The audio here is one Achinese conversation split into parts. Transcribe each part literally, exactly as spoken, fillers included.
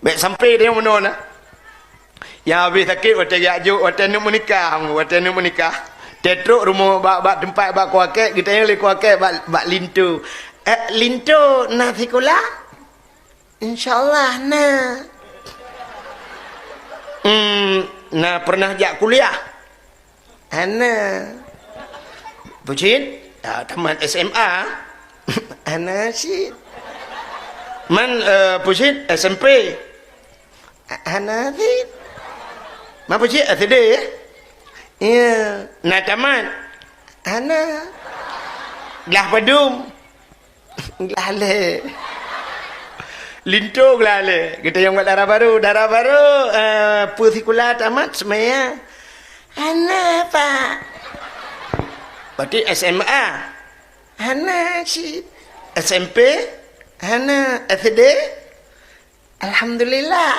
Bèk sampai tanyoe meunoe na. Nyang habéh sakét watèe geujak jok, watèe neuk meunikah, watèe neuk meunikah. Teutrok rumoh bak, bak teumpat bak kuakèe, geutanyong lé kuakèe bak, bak linto. "Eh, linto na sikula?" "Insya Allah na." "Hmm, na pernah jak kuliah?" "Hana." "Peue cit?" "Ah, tamat S M A." "Hana cit." "Man, eh, peue cit? S M P?" "Hana cit." "Man peue cit? S D, ya?" "Ya." "Na tamat?" "Hana." "Glah padum?" "Glah lhèe." Linto glah lhèe. Geutanyong bak dara barô. "Dara barô, eh, peue sikula tamat?" "Seumaya." "Hana, Pak." "Berarti S M A?" "Hana cit." "S M P?" "Hana." "S D?" "Alhamdulillah."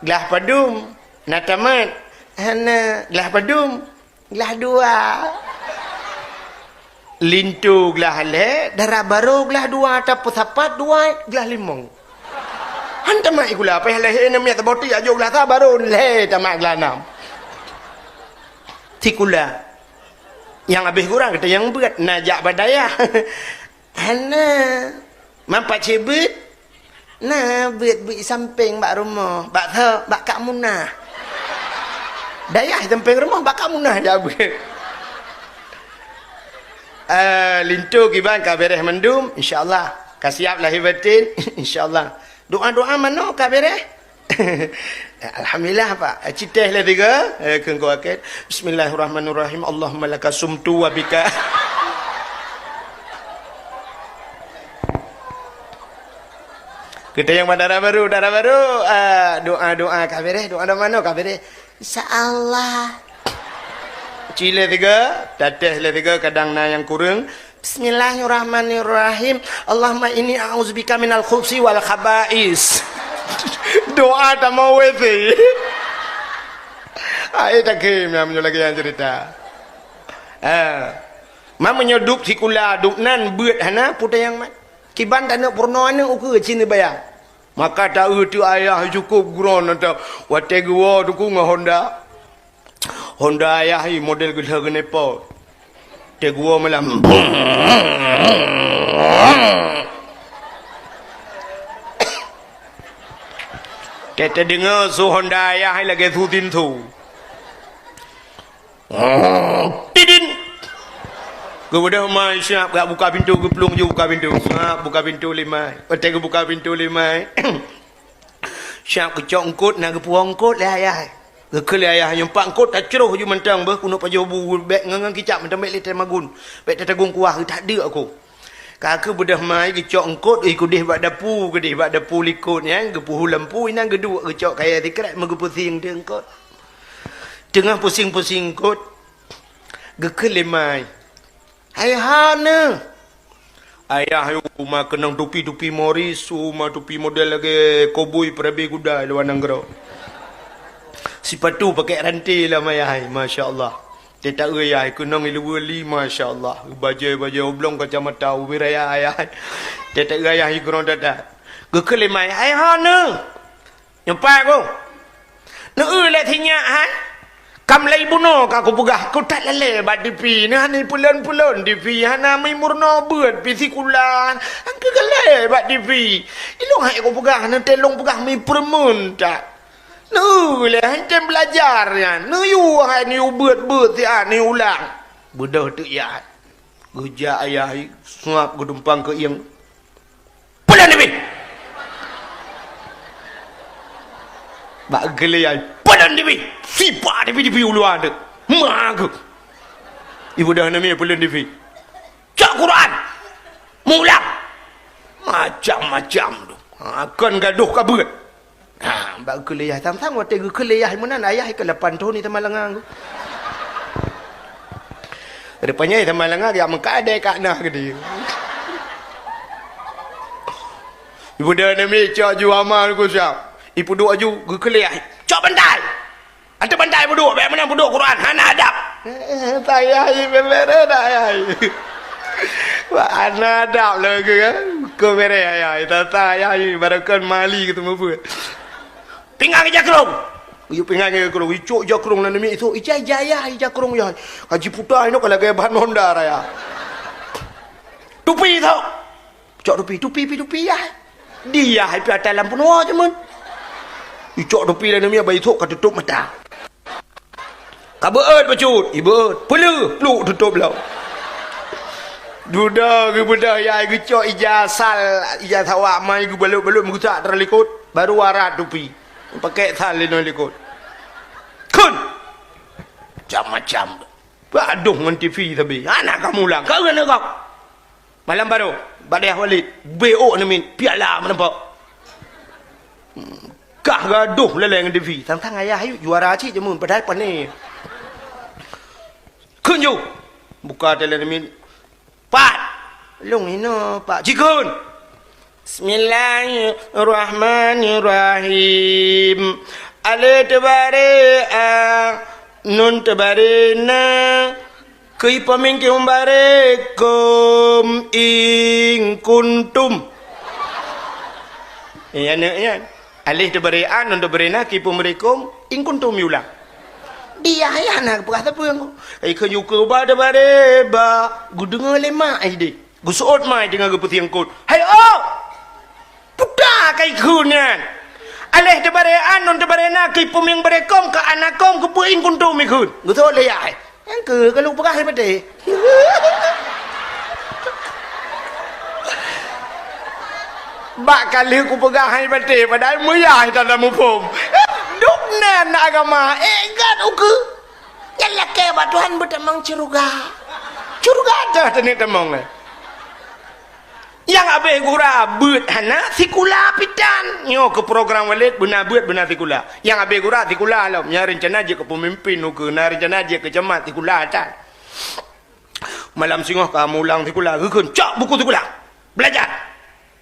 "Glah padum? Na tamat?" "Hana." "Glah padum?" "Glah dua." Linto glah lhèe, dara barô glah dua, tapeusapat dua, glah limong. Han tamat sikula, payah lahé na miet taboti, ajo glah sa barô lhèe tamat glah nam. Sikula. Nyang habéh gura gata nyang beuet, na jak bak dayah. Hana. Man pat cit beuet? Na beuet-beuet sampéng bak rumoh, bak tho, bak Kak Munah. Dayah sampéng rumoh, bak Kak Munah jak beuet. Eh, linto kiban ka beres mandum, insya Allah. Ka siap lahé batin, insya Allah. Doa-doa manoe ka beres? Alhamdulillah, Pak. Citeh lé tiga, eh, keu engkau akhir. Bismillahirrahmanirrahim. Allahumma laka sumtu wa bika. Kita yang dara barô, dara barô, ah, doa-doa ka beres, doa-doa manoe ka beres. Insya Allah. Cile tiga, tateh le tiga, kadang na yang kurang. Bismillahirrahmanirrahim. Allahumma inni a'udzubika minal khubsi wal khaba'is. Doa tamong W C. Ai takhém nyang meunyoe lagèe nyan cerita. Ah. Man meunyoe dup sikula, dup nan beuet hana, peue teuh nyang mat. Kiban taneuk peurunoe aneuk ukeue cit neubayang. Maka taeu teuk ayah cukôp geuron atau watèe geuwoe teuk ngon Honda. Honda ayah hi model geulah geuneupot. Teguwoe malam. Teudeungoe su Honda ayah lagèe su tinsu. Tidin. Geubeudôh mai siap gak buka pintu, geuplueng ju buka pintu. Siap buka pintu lé mai. Watèe geubuka pintu lé mai. Siap geucok eungkôt, na geupuwoe eungkôt lé ayah. Geukheun lé ayah nyoe, "Pak, eungkôt tacroh ju mantong beuh, keuneuk pajoh bu bèk ngon, ngon kicap mantong bèk lé tamagun. Bèk tatagong kuah, geutak deuk aku." Ka keuh beudôh mai geucok eungkôt, ih, keudeh bak dapu, keudeh bak dapu likôt nyan, geupeuhu lampu, inan geuduek geucok kayèe sikrek meugeupeusieng teuk eungkôt. Teungoh peusieng-peusieng eungkôt, geukheun lé mai. Hai hana. Ayah yue ma keunong tupi-tupi Morris, su ma tupi model lagèe koboi peurabe kuda luwa nanggroe. Sipatu pakèk ranté lam ayah, masya Allah. Teutak ayah keunong ileue li, masya Allah. Bajèe-bajèe oblong kacamata ubé raya ayah. Teutak ayah igrong tata. Geukheun lé mai, hai hana. Nyoe pat ku. Neueu lé sinyak hai. Kam lé bunoe ka kupeugah, kutat lalé bak T V. Neuhana peulon-peulon T V, hana meumeurunoe beuet pi sikula. Angkeu galé bak T V. Ilong hai kupeugah, neuteulong peugah mi peureumeun tak. Neueu lé hai tem belajar nyan. Neuyue hai neuyue beuet-beuet siat neuyue ulang. Beudôh teuk yah. Geujak ayah, suap geudumpang keu ieng. Peulon dipih! Bak geulé ai, peulon dipih! Sipa dipih-dipih u luwa teuk. Ma geuh! Ibu dah nami peulon dipih. Cok Quran! Mulang! Macam-macam tu. Ha, kon gadoh ka beuet. Ha, bak geukheun lé yah sang-sang watèe geukheun lé yah meunan, ayah ka lapan thon di Samalanga tu. Rupanya Samalanga geujak meukat adèe ka na keudéh. Ibu dah nami cok ju ama ku siap. Ipeuduek aju geukheun lé yah. Cok bantai. Ateueh bantai peuduek, bèk meunan peuduek Quran, hana adab. Eh, eh, payah ié bèbèt dah ayah. Wah, hana adab lagèe kan. Keu bereh ayah, tata ayah ni, barokon mali keu teumeubuet. Pingan ija krong. Yu pingan ija krong, icok ija krong lam namiet itu, ija, ija ayah, ija krong ayah. Kaji puta inoe ka lagèe ban Honda raya. Tupi tu. Cok tupi, tupi, pi tupi ayah. Di ayah, pi atas lampu noe je mun. Icok tupi lam namiet, bah isok ka tutôp mata. Ka beuet bacut, ibeuet. Peuleuh, pluk tutôp lom. Dudoe geubeudoh ayah geucok ija sal, ija sawak mai geubalot-balot meugusak teuh likot, baru arat tupi. Pakèk sal linoe likot. Kheun! Macam-macam. Bak doh ngon T V sabe. Hana ka mulang. Ka ureueng nanggroe. Malam baroe, bak dayah Walid, B O namiet, piala meuneupok. Hmm, kah gadoh laleng di V, tang-tang ayah ayue juara cit jameun, padahai pané. Kheun ju, buka teuh lam namiet. Pat! Lôn inoe, Pak. Cikheun! Bismillahirrahmanirrahim. Alif teubaré a, nun teubaré na, Keu ipeumieng keu baré kum in kuntum. Eh, aneuk nyan. Alif teubaré a, nun teubaré na, keu ipeubaré kum, in kuntum iulang. Di ayah na geupeugah sapeue ngon. Ai keu nyukeue ba teubaré ba, geudeungoe lé mak ai deh. Geuseuôt mai teungoh geupeusieng kot. Hai oh! Peue ka ikheun nyan? Alif teubaré a, nun teubaré na, keu ipeumieng baré kum, keu ana kum, keu peue in kuntum ikheun. Geuseuôt lé yah. Nyang keu ka lôn peugah hai patéh. Bak ka lheueh kupeugah hai patéh, padahai meuyah that na muphom. Dum nan agama, eh, gat ukeue. Nyan lakèe bak Tuhan beutamong syeuruga. Syeuruga teuh taneuk tamong, eh. Nyang abéh gura beuet hana sikula pih tan. Nyoe keu program Walid beuna beuet beuna sikula. Nyang abéh gura sikula lom. Nyang reuncana jeuet keu peumimpin ukeue, na reuncana jeuet keu camat sikula tan. Malam singoh ka mulang sikula, geukheun, "Cok buku sikula. Belajar."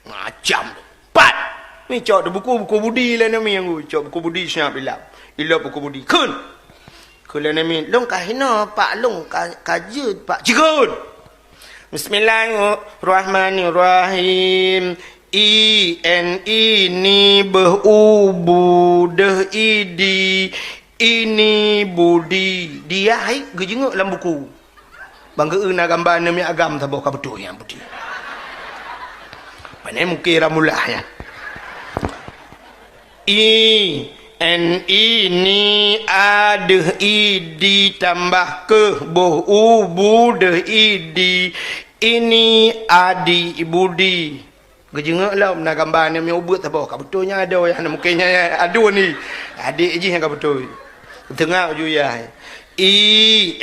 Macam tu. Pat. Ni cok tu buku, buku budi lah nami yang cok buku budi siap ilap. Ilap buku budi. Kheun. Kheun lah nami, "Lôn ka hinoe, Pak, lôn ka, ka jeuet, Pak." Cikheun. Bismillahirrahmanirrahim. I, N, I, ni, beuh, u, bu, deuh, i, di, ini, budi. Di yah hai geujeungeuk lam buku. Bang geu na gamba namiet agam saboh ka beutôi nyang putih. Pane mungkin ramullah nyan. I, N, I, ni, a, deuh, i, di, tambah keuh, boh, u, bu, deuh, i, di, ini, adi, budi. Geujeungeuk lom na gamba nyan meunyoe ubeut saboh ka beutôi nyan adoe, nyan mungken nyan aduen ni. Adek jih nyang ka beutôi. Teungoh ju yah. I,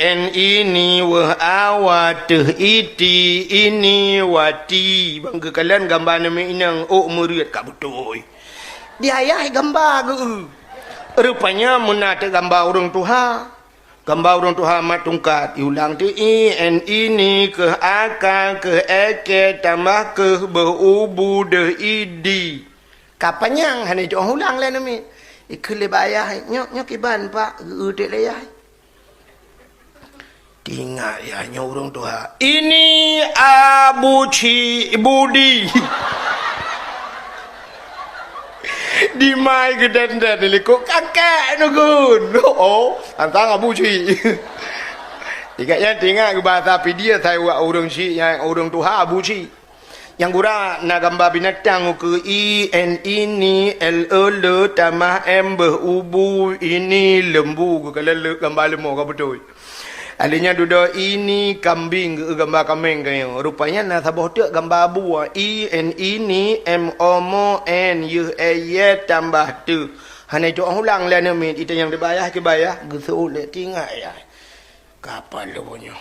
N, I, ni, weuh, a, wa, teuh, i, ti, ini, wati. Bang geukalon gamba namiet inong ôk meureuet ka beutôi. Di ayah gamba geu. Rupanya meunan teuk gamba ureueng tuha. Gamba ureueng tuha mat tungkat. Iulang teuk i, N, I, ni, keuh a, ka, keuh e, ke, tambah keuh beuh, u, bu, deuh, i, di. Ka panyang hana jitu'oh ulang lé namiet. Ikheun lé bak ayah, "Nyoe, nyoe kiban, Pak?" Geu-eu teuk lé yah. Teuingat yah nyoe ureueng tuha. Ini Abu Cik Budi. Dimai geudan-dan likot kakek neugun. Oh, tantang Abu Cik. Ingat nyan teuingat bahasa Pidie sai wak ureueng cik nyang ureueng tuha Abu Cik. Nyang gura na gamba binatang ukeue i, n, i, ni, l, e, le, tamah m, beuh, u, bu, ini, lembu, geukalon le, gamba leumo ka beutôi. Alheuh nyan dudoe ini kambing geu gamba kaméng keu nyoe. Rupanya na saboh teuk gamba bue, i, n, i, ni, m, o, mo, n, yeuh, e, ye, tambah teuh. Hana jitu'oh ulang lé aneuk miet, ita nyang dibayah, kibayah, geuseuôt lé tingat ya. Kapal lôn nyoe.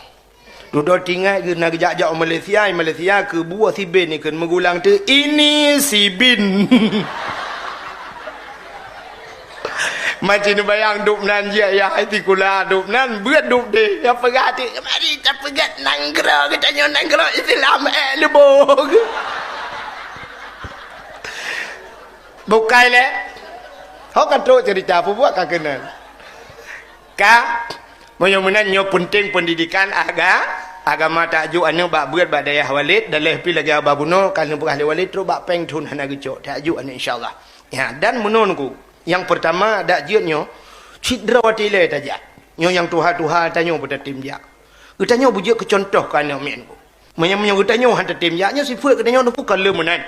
Dudoe tingat geu na geujak-jak u Malaysia, i Malaysia keu bue siben ikheun meugulang teuk ini sibin. Macam neubayang dub nan jih ya, ai sikula dub nan beuet dub deh. Ya peugah teuk, mari tapeugah nanggroe geutanyoe nanggroe Islam eh lubong. Bukai lé. Ho ka trok cerita peubuet ka keunan. Ka, meunyoe meunan nyoe peunteng pendidikan aga-, Agama tajok aneuëk bak beuet bak dayah Walid, daleh pi lagée haba bunoe, ka lheueh peugah lé Walid trok bak péng thon hana geucok, tajok aneuëk insya Allah. Ya, dan meunoe Teungku. Nyang peurtama dak jeuet nyoe, cit droe watée ilée tajak. Nyoe nyang tuha-tuha tanyoe beutatem jak. Geutanyoe beujeuet keu cuntoh keu aneuëk miet Teungku. Meunyoe, meunyoe geutanyoe han tatem jak, nyoe sifeuet geutanyoe Teungku ka le meunan.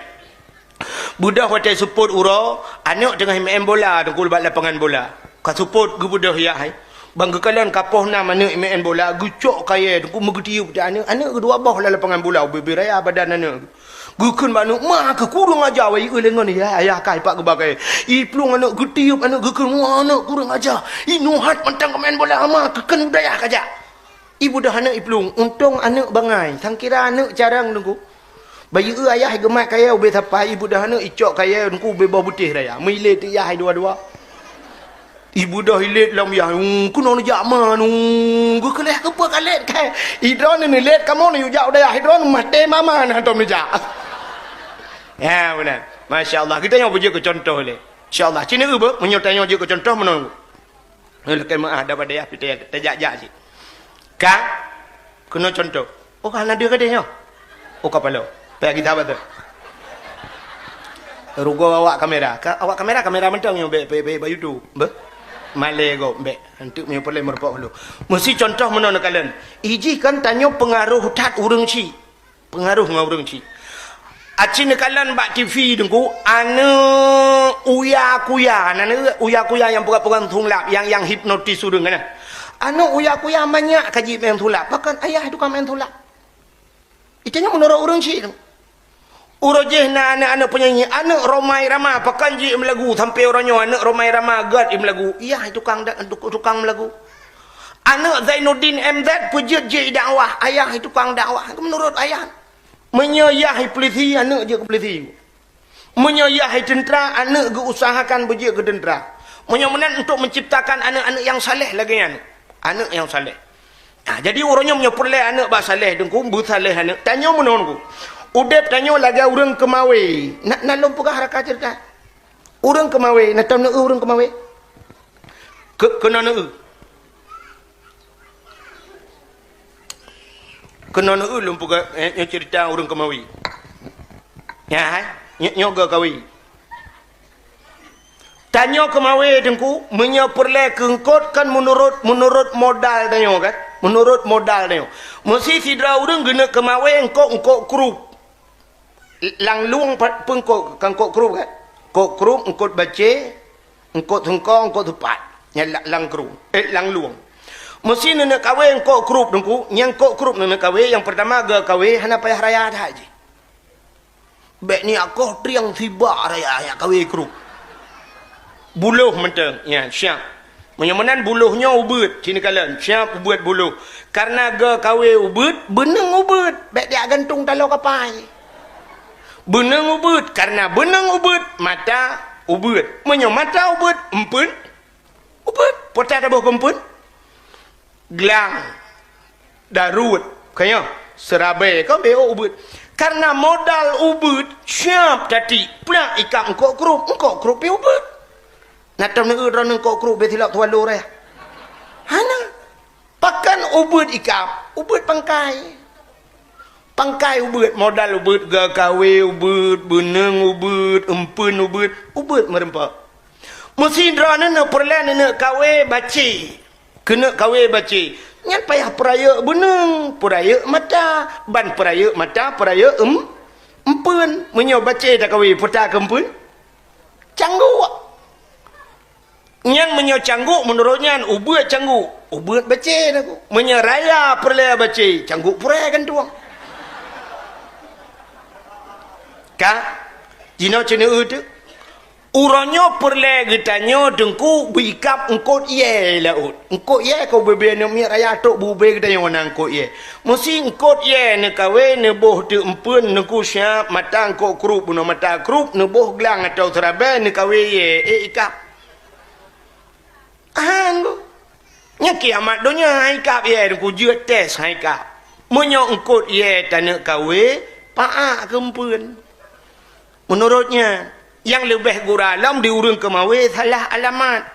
Beudôh watée seupôt uroe, aneuëk teungoh meu'en bola Teungku bak lapangan bola. Ka seupôt geubeudôh yah hai. Ban geukalon ka poh nam aneuëk meu'en bola, geucok kayée Teungku meugeutiyeub teuh aneuëk. Aneuëk geuh dua boh lam lapangan bola, ubé-bé raya badan aneuëk. Geukheun bak aneuëk, "Ma keuh kureueng aja, wai eu lé ngon ya, ayah kai pak geuba kayée." Iplueng aneuëk geutiyeub aneuëk geukheun, "Wah, aneuëk kureueng aja. Inoe hat mantong keu meu'en bola, ma keuh kheun u dayah kajak." Ibeudôh aneuëk iplueng, untông aneuëk bangai, sangkira aneuëk carông Teungku. Bayeue ayah geumat kayée ubé sapai, ibeudôh aneuëk icok kayée Teungku ubé boh beutéh raya. Meuilét yah hai dua-dua. Ibeudôh ilét lom yah, "Ung, keunoe neujak ma, ung, geukeuleh keupeue ka lét kai. Idroe neulét kamoe neujak u dayah, idroe maté mama na tom neujak." Ya, beuna. Masya Allah, geutanyoe beujeuet keu cuntoh lé. Insya Allah, cit neu beuh, meunyoe tanyoe jeuet keu cuntoh meunoe. Nyoe lakée meu'ah daripada yah pih tajak-jak cit. Ka keunoe cuntoh. Oh, hana deuh gadeh nyoe. Oh, kapalo. Payah gita bateue. Rugoe awak kamera. Ka, awak kamera, kamera mantong nyoe bék, bék, bék bak YouTube. Beuh. Malée gob bék. Hanteuk meunyoe peureulée meurumpok dulu. Meusi cuntoh meunoe neukalon. Ijih kan tanyoe peungaroh that ureuëng chik. Peungaroh ngon ureuëng chik. Aci neukalon bak T V Teungku, aneuëk Uya Kuya, na aneuëk Uya Kuya nyang peugah-peugah sulap, nyang, nyang hipnotis ureuëng kan. Aneuëk Uya Kuya manyak ka jimeu'en sulap, pakon ayah tukang meu'en sulap. Itu nyan meunurot ureuëng chik. Uroe jih na aneuëk-aneuëk peunyanyi, aneuëk Rhoma Irama, pakon jimeu'en lagu, sampoe uroe nyoe aneuëk Rhoma Irama gét jimeu'en lagu. Iyah tukang da-, tukang meu'en lagu. Aneuëk Zainuddin M Z peujeuet jih dakwah, ayah tukang dakwah, meunurot ayah. Meunyoe yah polisi, aneuëk jeuet keu polisi. Meunyoe yah teuntra, aneuëk geuusahakan beujeuet keu teuntra. Meunyoe meunan untuk menciptakan aneuëk-aneuëk nyang saleh lagée nyan. Aneuëk nyang saleh. Nah, jadi uroe nyoe meunyoe peureulée aneuëk bak saleh Teungku, beusaleh aneuëk. Tanyoe meunoe Teungku. Udeb tanyoe lagée ureuëng keumawé. Na, na lôn peugah raka ceurita. Ureuëng keumawé, na tom neu ureuëng keumawé? Keu-, keunoe neu. Keunoe neu lôn peugah, eh, nyoe ceurita ureuëng keumawé. Ya, hai? Nyoe, nyoe geuh kawé. Tanyoe keumawé Teungku, meunyoe peureulée keu eungkôt kan meunurot, meunurot modal tanyoe kan? Meunurot modal tanyoe. Meusi sidroe ureuëng geuneuk keumawé eungkôt-eungkôt krup. Lam lueng pe-, peungkôt, kan eungkôt krup kan? Eungkôt krup, eungkôt bacé, eungkôt seungko, eungkôt seupat. Nyan la-, lam krup, eh, lam lueng. Meusi neuneuk kawé eungkôt krup Teungku, nyang eungkôt krup neuneuk kawé, nyang peurtama geuh kawé hana payah raya that jih. Bék niyak koh triang sibak raya, nyak kawé krup. Buloh mantong, ya, siap. Meunyoe meunan buloh nyoe ubeuet, ci neukalon, siap ubeuet buloh. Kareuna geuh kawé ubeuet, beuneueng ubeuet, bék diyak gantung taloe kapai. Beuneueng ubeuet, kareuna beuneueng ubeuet, mata ubeuet. Meunyoe mata ubeuet, eumpeuen ubeuet. Peue taboh keu eumpeuen? Glang, daruet, ka nyoe, seurabai, ka bék ubeuet. Kareuna modal ubeuet, siap tatiek, plak ikab eungkôt krup, eungkôt krup pih ubeuet. Na tom neu droeneuh eungkôt krup bék silop tuha lureh? Hana. Pakon ubeuet ikab? Ubeuet pangkai. Pangkai ubeuet, modal ubeuet, geuh kawé ubeuet, beuneueng ubeuet, eumpeuen ubeuet, ubeuet meureumpok. Meusi droeneuh peureulée neuneuk kawé bacé. Keuneuk kawé bacé. Nyan payah peurayeuk beuneueng, peurayeuk mata, ban peurayeuk mata, peurayeuk eum-, eumpeuen. Meunyoe bacé takawé, peue takeu eumpeuen? Cangguk. Nyan meunyoe cangguk, meunurot nyan ubeuet cangguk, ubeuet bacé Teungku. Meunyoe raya peureulée bacé, cangguk purée gantueng. Ka? Jinoe ceuneueu teuh. Uroe nyoe peureulée geutanyoe Teungku beuikab eungkôt yée laôt. Eungkôt yée ka ubé-bé aneuk miet raya trok beu-ubé geutanyoe na eungkôt yée. Meusi eungkôt yée neukawé neuboh teuk eumpeuen Teungku siap mata eungkôt krup bunoe mata krup neuboh glang atau seurabai neukawé yée ék ikab. Ahan bu. Nyan kiamat donya hai kab yée Teungku jeuet tes hai kab. Meunyoe eungkôt yée taneuk kawé, paak keu eumpeuen. Meunurot nyan, nyang leubeh gura lom di ureuëng keumawé salah alamat.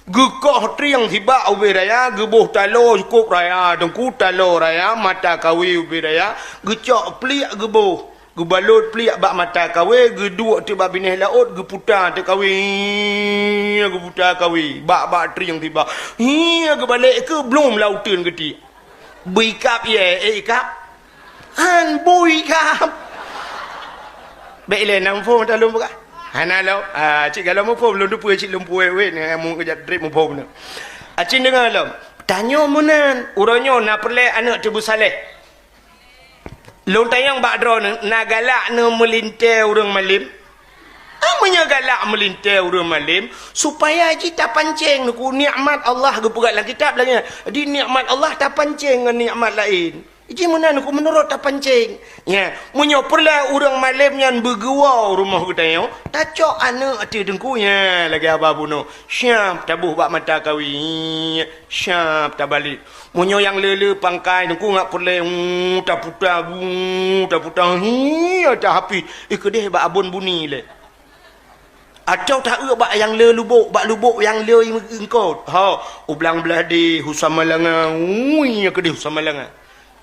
Geukoh trieng sibak ubé raya, geuboh taloe cukôp raya, teungku, taloe raya, mata kawé ubé raya, geucok pliek geuboh, geubalot pliek bak mata kawé, geuduek teuk bak binéh laôt, geuputa teuk kawé, geuputa kawé, bak-bak trieng sibak. Hi, geubalek keu blom lauteun geutiek. Bui kab ie, eh, ikab. Han bui kab. Bèk ilèe na muphom ata lôn peugah. Hana lom. Ah, cit galom muphom lôn teupeue cit lôn puwèh wèt, eh, mu keujak trép muphom nyoe. Acit deungö lom. Tanyoe meunan, uroe nyoe na peureulèe aneuk teuh beusaleh. Lôn tanyong bak droeneuh, na galak neumeulintèe ureueng malém? Ah, meunyoe galak meulintèe ureueng malém, supaya jih tapancéng, teungku, nikmat Allah geupeugah lam kitab lagèe nyan. Di nikmat Allah tapancéng ngon nikmat laén. Jih meunan, teungku, meunurot tapancéng. Nya, meunyoe peureulèe ureueng malém nyan beugeuwoe u rumoh geutanyoe, tacok aneuk ateueh, teungku, nya, lagèe haba bunoe. Siap taboh bak mata kawé. Siap tabalek. Meunyoe nyang le-le pangkai, teungku, ngat peureulèe, hu, taputa, hu, taputa, hi, ata hapi. Eh, keudeh bak Abon Buni lé. Atawa ta-eu bak nyang le lubok, bak lubok nyang le eungkot. Ha, u Blang Blahdeh, u Samalanga, ui, keudeh u Samalanga.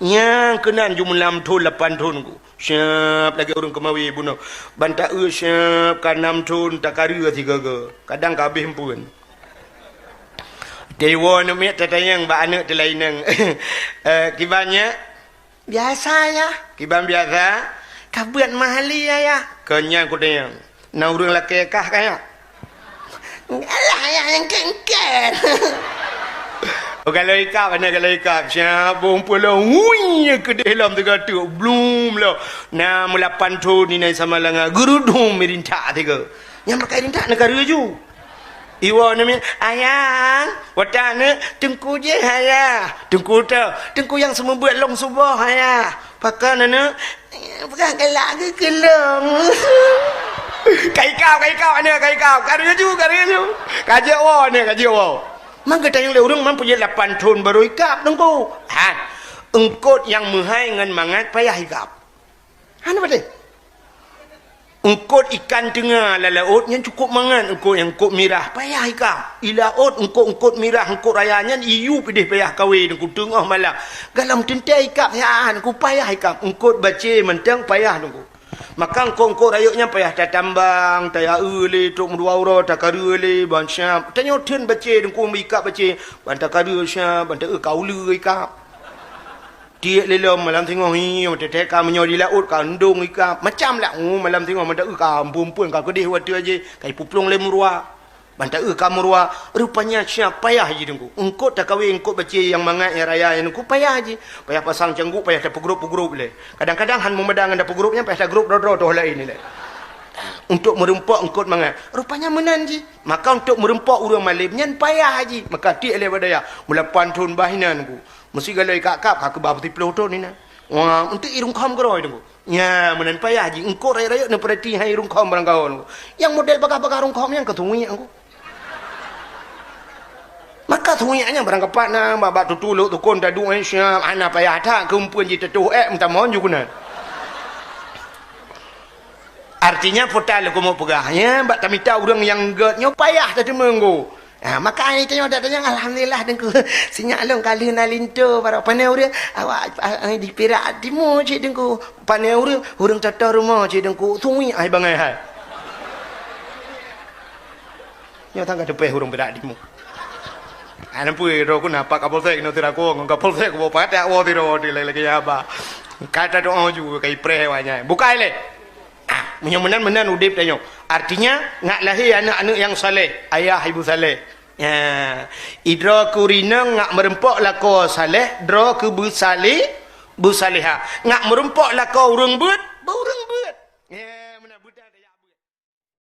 Nyang keunan jumeulam thon lapan thon ku. Siap lagèe ureueng keumawé bunoe. Ban ta-eu siap ka nam thon, takareu sigoe-goe. Kadang ka abéh eumpeuen. Teuwoe aneuk miet tatanyong bak aneuk teulaineng. Eh, kiban nyak? Biasa, Yah. Kiban biasa? Ka beuet meuhali, Ayah. Kon nyan kutanyong. Na ureueng lakèe kah ka nyak? Alah, Ayah, nyang kén-kén. Oh, galom ikab, aneuk galom ikab. Siap bong pulo. Hui, keudeh lom teuga teuk. Blum lom. Na meulapan thon inan Samalanga. Geurudum irintak teuga. Nyang pakai rintak neukareu ju. Iwoe aneuk miet, "Ayang, watèe aneuk, teungku jih, Ayah." Teungku teuh, teungku nyang seumeubeuet lôn suboh, Ayah. Pakon aneuk? Peugah galak geukeulong. Ka ikab, ka ikab aneuk, ka ikab. Kareu ju, kareu ju. Ka jeuet woe aneuk, ka jeuet woe. Man geutanyong lé ureueng man peujeuet lapan thon barô ikab teungku. Ha, eungkot nyang meuhai ngon mangat payah ikab. Hana patéh. Eungkot ikan teunga lam laôt nyan cukôp mangat eungkot nyang eungkot mirah, payah ikab. I laôt eungkot-eungkot mirah, eungkot raya nyan iyup ideh payah kawé teungku teungoh malam. Galom teuntèe ikab siat teungku payah ikab. Eungkot bacé mantong payah teungku. Maka eungkot-eungkot rayeuk nyan payah tatambang, taya-eu lé trok meudua uroe, takareu lé ban siap. Tanyoe theun bacé teungku meuikab bacé, ban takareu siap, ban ta-eu ka uleue ikab. Tiek lé lom malam singoh, hi, teutek ka meunyoe di laôt ka eundong ikab. Macam lah, oh, malam singoh meuda-eu ka eumpeuen-eumpeuen ka keudeh watèe jih, ka ipeuplueng lé meurua. Ban ta-eu ka meurua, rupanya siap payah jih teungku. Eungkot takawé eungkot bacé nyang mangat nyang raya nyan teungku payah jih. Payah pasang cangguk, payah tapeugrôp-peugrôp lé. Kadang-kadang han meumada ngon tapeugrôp nyan, payah tagrôp droe-droe toh laén lé. Untuk meureumpok eungkot mangat. Rupanya meunan jih. Maka untuk meureumpok ureueng malém nyan payah jih. Maka tiek lé bak dayah. Meulapan thon bah inan teungku. Meusigoe lé ikab-kab ka keubah peusiplôh thon inan. Wah, eunteuk i rungkhom keudroe teungku. Nya, meunan payah jih. Eungkot rayeuk-rayeuk neupeurati hai rungkhom barangkaho teungku. Nyang model bagah-bagah rungkhom nyan ka suwiek teungku. Maka suwiek nyan barangkapat na, bak, bak tutulok tukon taduek, eh, siap, hana payah that, keu eumpeuen jiteutoh ék meutamon ju keunan. Artinya, peue ta lôn keumeung peugah, nya, bak tamita ureueng nyang gèt nyoe payah tateumé teungku. Ha, maka ai tanyoe dak tanyong, "Alhamdulillah, Teungku. Sinyak lôn ka lheueh na linto baroe." Pane ureueng, "Awak, ah, di Pirak Timur cit, Teungku." Pane ureueng, "Ureueng toto rumoh cit, Teungku." Suwiek ai bangai hai. Nyoe tangga teupeh ureueng Pirak Timur. Ana pui ro ku na pak Kapolsek nyoe tira ku ngon Kapolsek ku pakat woe tiro di lagi haba. Kata doa ju kai preh wanya. Bukai lé. Ah, meunyoe meunan, meunan udép tanyoe. Artinya, ngat lahé aneuk-aneuk nyang saleh, ayah ibu saleh. Ya, idroe keu rinong ngat meureumpok lakoe saleh, droe keu beusale-, beusaleha. Ngat meureumpok lakoe ureueng beuet,